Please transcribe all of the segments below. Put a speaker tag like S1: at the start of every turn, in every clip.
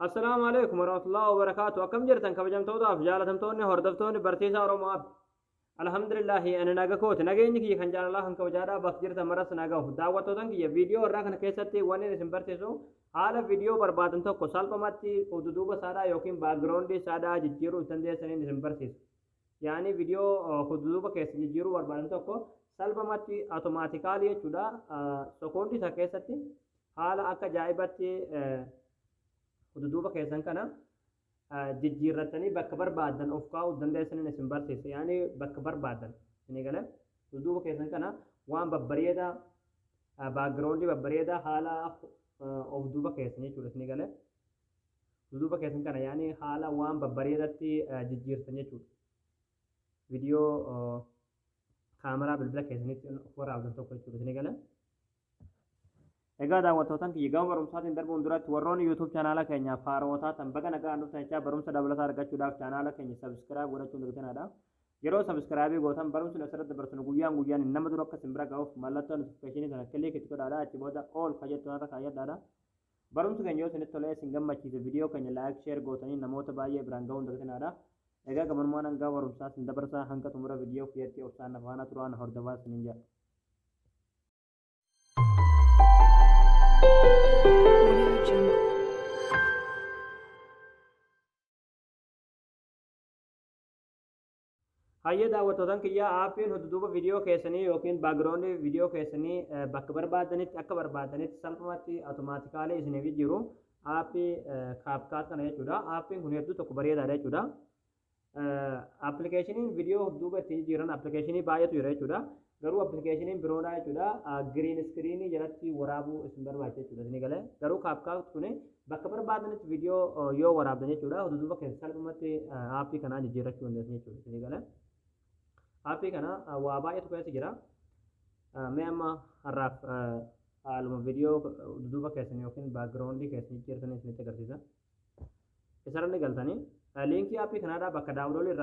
S1: Assalaamu alaikum warahmatullahi wabarakaatu. Akkam jirtan kabajamtootaaf jaalatamtoonni hordoftoonni Barsiisaa Oromoo App? Alhamdulillahi, ani naga kooti. Nageenyi kiyya kan jaalalaa kan kabajaadhaa bakka jirtan maras na gahu. Daawwattootan kiyya, viidiyoo irraa kana keessatti wanni isin barsiisu haala viidiyoo barbaadan tokko salphumatti duduuba isaadhaa yookiin backgroundii isaadhaa jijjiiruu dandeessaniin isin barsiisa. Yaani viidiyoo duduuba keessa jijjiiruu barbaadan tokko salphumatti automatically jechuudha, sekoondii isaa keessatti haala akka ajaa'ibatti duduuba keessan kana jijjiirrattanii bakka barbaadan of kaa'uu dandeessaniin isin barsiisa. Yaani bakka barbaadan isinii galee duduuba keessan kana waan babbareedaa, backgroundii babbareedaa haala of duuba keessan jechuudha, isinii galee duduuba keessan kana yaani haala waan babbareedatti jijjiirtan jechuudha. Viidiyoo kaameraa bilbila keessanitti of waraabdan tokko jechuudha, isinii galee. Egaa daawwattootaan kiyya, gama barumsaatiin darbuun duratti warroonni YouTube chaanaala keenyaaf haarawaa taatan baga nagaan dhuftan jechaa, barumsa dabalataa argachuudhaaf chaanaala keenya subscribe godhachuun dagatinaa. Yeroo subscribe gootan barumsi nu asirratti dabarsinu guyyaan guyyaan nama dura akka isin bira ga'uuf mallattoo notificationii sana click itti godhaadha. Achi booda all ka jettu irra kaayyadhaadha. Barumsi keenya yoo isinitti tolee isin gammachiise, viidiyoo keenya like, share gootanii namoota baay'ee biraan ga'uun dagatinaadha. Egaa gabanumaan hanga barumsaa isin dabarsaa, hanga xumura viidiyoo kiyyatti obsaan na faana turaa, na hordofaa isiniin jedha.
S2: Audio Jungle.
S1: Hayyee daawwattootaan kiyyaa, aappiin duduuba viidiyoo keessanii yookiin backgroundii viidiyoo keessanii bakka barbaadanitti akka barbaadanitti salphumatti automatically isiniif jijjiiru aappii CapCut kana jechuudha. Aappiin kun hedduu tokko bareedaadha jechuudha. Appilikeeshiniin viidiyoo duuba itti jijjiiran appilikeeshinii baay'eetu jira jechuudha. Garuu appilikeeshiniin biroodha jechuudha. Green screenii jalatti waraabuu isin barbaachisa jechuudha. Isinii galee garuu CapCut kun bakka barbaadanitti viidiyoo yoo waraabdan jechuudha, duuba keessa salphumatti aappii kanaa jijjiirrachuu dandeessu jechuudha. Isinii galee aappii kana waa baay'eetu keessa jira. Mee amma har'aaf haaluma viidiyoo duuba keessan yookiin backgroundii keessan jijjiirtanii isinitti agarsiisa. Isarra ni galtanii, liinkii aappii kanaadhaa bakka downloadii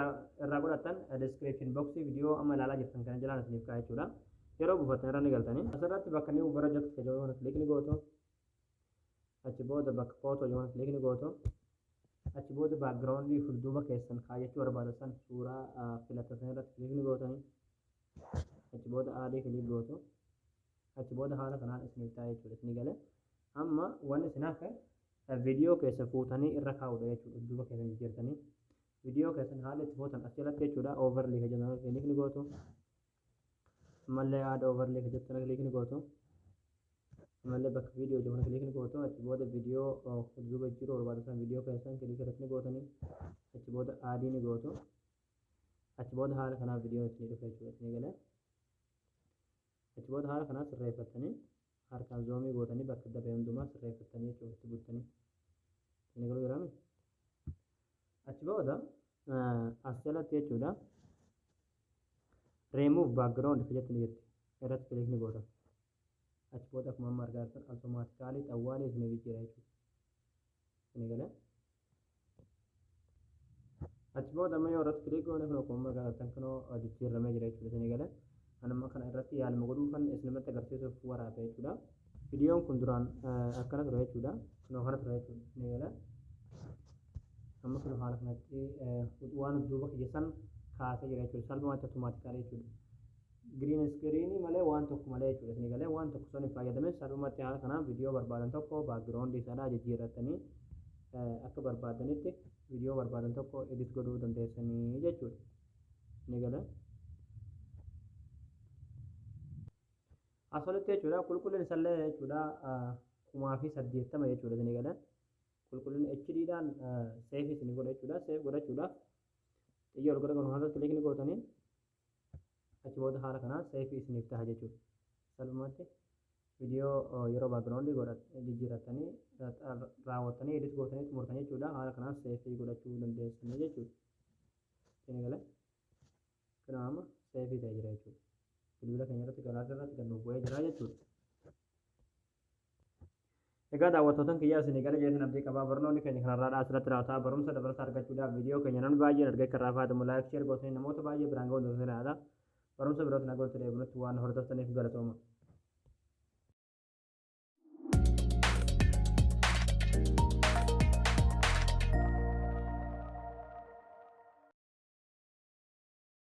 S1: irraa godhattan description boxii viidiyoo amma ilaalaa jirtan kana jalaan isiniif kaa'e jechuudha. Yeroo buufattan irra ni galtanii. Asirratti bakka new project jedhu kana click ni gootu. Achi booda bakka photo jedhu kana click ni gootu. Achi booda backgroundii fuulduuba keessan kaayyachuu barbaadan san suuraa filatan irratti click ni gootanii. Achi booda add click gootu. Achi booda haala kanaan isiniif ta'a jechuudha. Isinii galee amma wanni isin hafe viidiyoo keessa fuutanii irra kaa'uudha jechuudha. Duuba keessan jijjiirtanii viidiyoo keessan haala itti fuutan as jalatti jechuudha. Overlay ka jedhamu click ni gootu. Ammallee add overlay ka jettu click ni gootu. Ammallee bakka viidiyoo jedhamu click ni gootu. Achi booda viidiyoo duuba jijjiiruu barbaadan san viidiyoo keessan click irratti ni gootanii. Achi booda add ni gootu. Achi booda haala kanaan viidiyoon isinii dhufa jechuudha. Isinii galee achi booda haala kanaan sirreeffattanii harkaan zoomii gootanii bakka dabee hundumaa sirreeffattanii jechuudha, itti guuttanii. Isinii galuu jiraame? Achi booda as jalatti jechuudha, remove background ka jettu ni jirti. Irratti click ni gootan. Achi booda akkuma amma argaa jirtan automatically xawwaalee isinii jijjiira jechuudha. Isinii galee? Achi booda amma yoo irratti click goone, kun akkuma amma argaa jirtan kunoo jijjiiramee jira jechuudha. Isinii galee? Anuma kana irratti yaaluma godhuufan isinumatti agarsiisuuf waraabe jechuudha. Viidiyoon kun duraan akkana ture jechuudha. Kunoo kana ture jechuudha. Isinii galee? Amma kun haala kanatti waan duuba kiyya san kaasee jira jechuudha. Salphumatti automatically jechuudha. Green screenii malee, waan tokko malee jechuudha. Isinii galee? Waan tokko osoo hin fayyadamin salphumatti haala kanaan viidiyoo barbaadan tokko backgroundii isaadhaa jijjiirrattanii akka barbaadanitti viidiyoo barbaadan tokko edit godhuu dandeessanii jechuudha. Isinii galee? As olitti jechuudha, qulqullina isallee jechuudha, 1080 jechuudha. Isinii galee? Qulqullina HD dhaan save isinii godha jechuudha. Save godhachuudhaaf xiyya ol gara kanarratti click ni gootanii, achi booda haala kanaan save isiniif ta'a jechuudha. Salphumatti viidiyoo yeroo backgroundii jijjiirrattanii raawwattanii edit gootanii xumurtanii jechuudha. Haala kanaan save godhachuu dandeessanii jechuudha. Isinii galee? Kanaaf amma save ta'ee jira jechuudha. Bilbila keenya irratti gallery irratti gad nuuf bu'ee jira jechuudha. Egaa daawwattootan kiyyaa, isinii gala jeetan abdii qabaa. Barnoonni keenya kanarraadhaa asirratti raawwataa. Barumsa dabalataa argachuudhaaf viidiyoo keenya namni baay'een argee akka irraa fayyadamu like, share gootanii namoota baay'ee biraan ga'uu dandeessanidha. Barumsa birootti nagaa walitti deebinutti waan hordoftaniif galatooma.